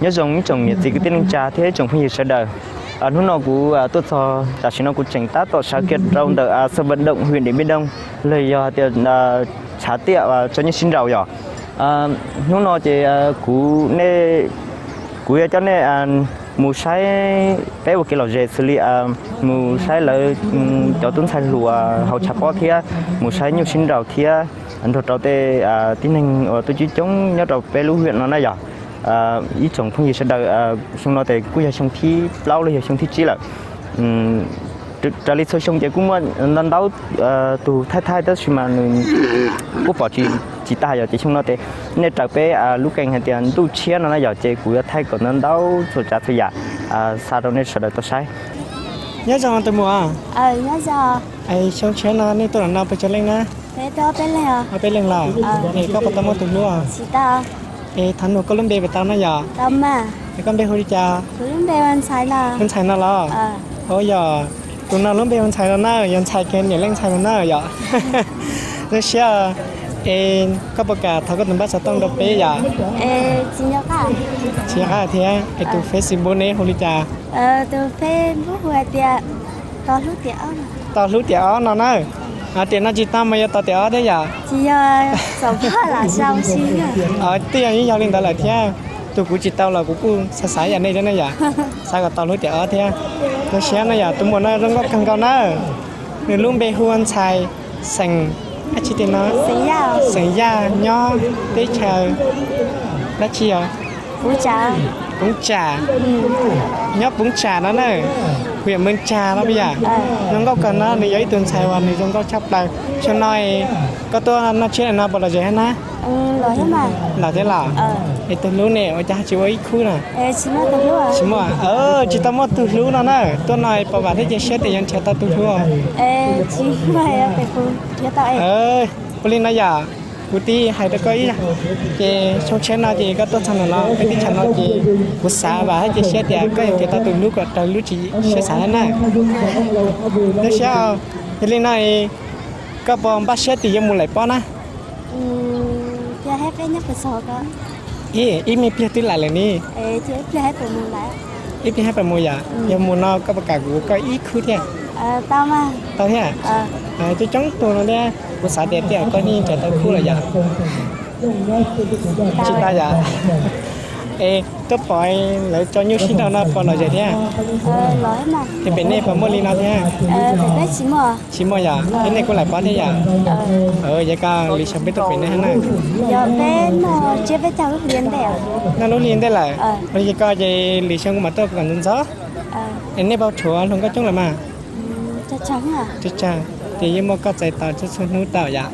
Nyob zoo ib tsoom niam txiv kwv tij neej tsa thiab ib tsoom phooj ywg sawv daws. Hnub no kuv tuaj txog tam sim no kuv tseem tab tom sawv kiag rau ntawm sân vận động huyện Điện Biên Đông, los yog hais tias tshav tiaj tso nyuj sib nraus yom. Hnub no ces kuv, kuv yuav coj nej mus saib peb ua kev lom zem xws li mus saib lawv cov tub ntxhais hluas haus tshav pob thiab mus saib nyuj sib nraus thiab nrog rau tej tib neeg uas tuaj coob coob nyob rau peb lub huyện no na yom. Ib tsoom phooj ywg sawv daws, xyoo no ces kuj yog xyoo thib plaub los yog xyoo thib tsib lawm. Raws li txhua xyoo ces kuj muaj ntau ntau tus thaij thaij tab sis mas nws kuj pom tsis, tsis tag yom. Ces xyoo no ces nej raws peb lub kênh hais tias ntuj tshiab no na yom, ces kuv yuav thaij kom ntau ntau txhua tsav txhua yam xa rau nej sawv daws tau saib. Nyob zoo tus muam. Xyoo tshiab no nej tuaj los no puas tsawg leej na? Ob peb leeg los? Es koj puas tau muaj tus hlub? Es thaum ub koj lub npe puas tau na yom? Es koj npe hu li cas? Lub ntxhais no los? Ua yog, tus no lub npe hu ntxhais no na, yog ntxhais kiag niam leej ntxhais no na yom. Zoo siab. Es koj puas kam thov koj tus npawb xov tooj rau peb yom? Tsis nco qab thiab. Es tus Facebook ne hu li cas? Tos hlub tiam ob no na. Tiam no tsis tau mas yuav tos tiam ob thiab yom? Twb yog yeej yog li ntawd lawm thiab. Tus kuv tsis tau los kuv kuj xav xav yam nej thiab na yom. Xav kom tos hlub tiam ob thiab. Zoo siab na yom, tus muam no zoo nkauj kawg nkaus na. Nws lub npe hu ua ntxhais, xeem dab tsi tiag no? Xeem Yaj, nyob teb chaws dab tsi os? Poob Tsam. Nyob Poob Tsam no na, huyện Mường Chà no puas yog? Zoo nkauj kawg na, nws yog ib tug ntxhais uas nws zoo nkauj tshaj plaws. Xyoo no koj tuaj noj tsiab no puas lom zem thiab na? Lom thiab los? Es tus hlub ne ua cas tsis ua ib khub na? Tsis muaj, tsis tau muaj tus hlub no na. Tuaj no puas vam thiab cia siab tias yuav nrhiav tau tus hlub? Ua li no yom, kuv tib hais rau koj ib yam, ces xyoo tshiab no ces koj tuaj txog ntawm no peb teb chaws no ces kuv xav vam thiab cia siab tias koj yuav nrhiav tau tus hlub kom raws lub siab xav thiab na. Zoo siab. Yog li no, koj puas npaj siab tias yuav mus laim pob na? Ib me pliag twb laim lawm ni. Ib pliag hab puas mus yom? Yog mus no koj puas kam kuv ua koj ib khub thiab? Tau thiab. Coob coob tug no thiab, kuv xav tias tej zaum koj yeej nrhiav tau khub lawm yom? Tsis tau yom? Es tuaj pom lawv tso nyuj sib nraus no puas lom zem thiab? Es pem nej puas muaj li no thiab? Tsis muaj yom? Es nej kuj laim pob thiab yom? Yog koj li xyoo peb tuaj pem nej hab na. Noj lub hli ntej lawm. Yog koj ces li xyoo kuv mam tuaj kom ntxov ntxov. Es nej puas tshuav hluas nkauj coob lawm mas? Tsawg tsawg, ces yeej muaj koj txais tos txhua txhua hnub tau yom?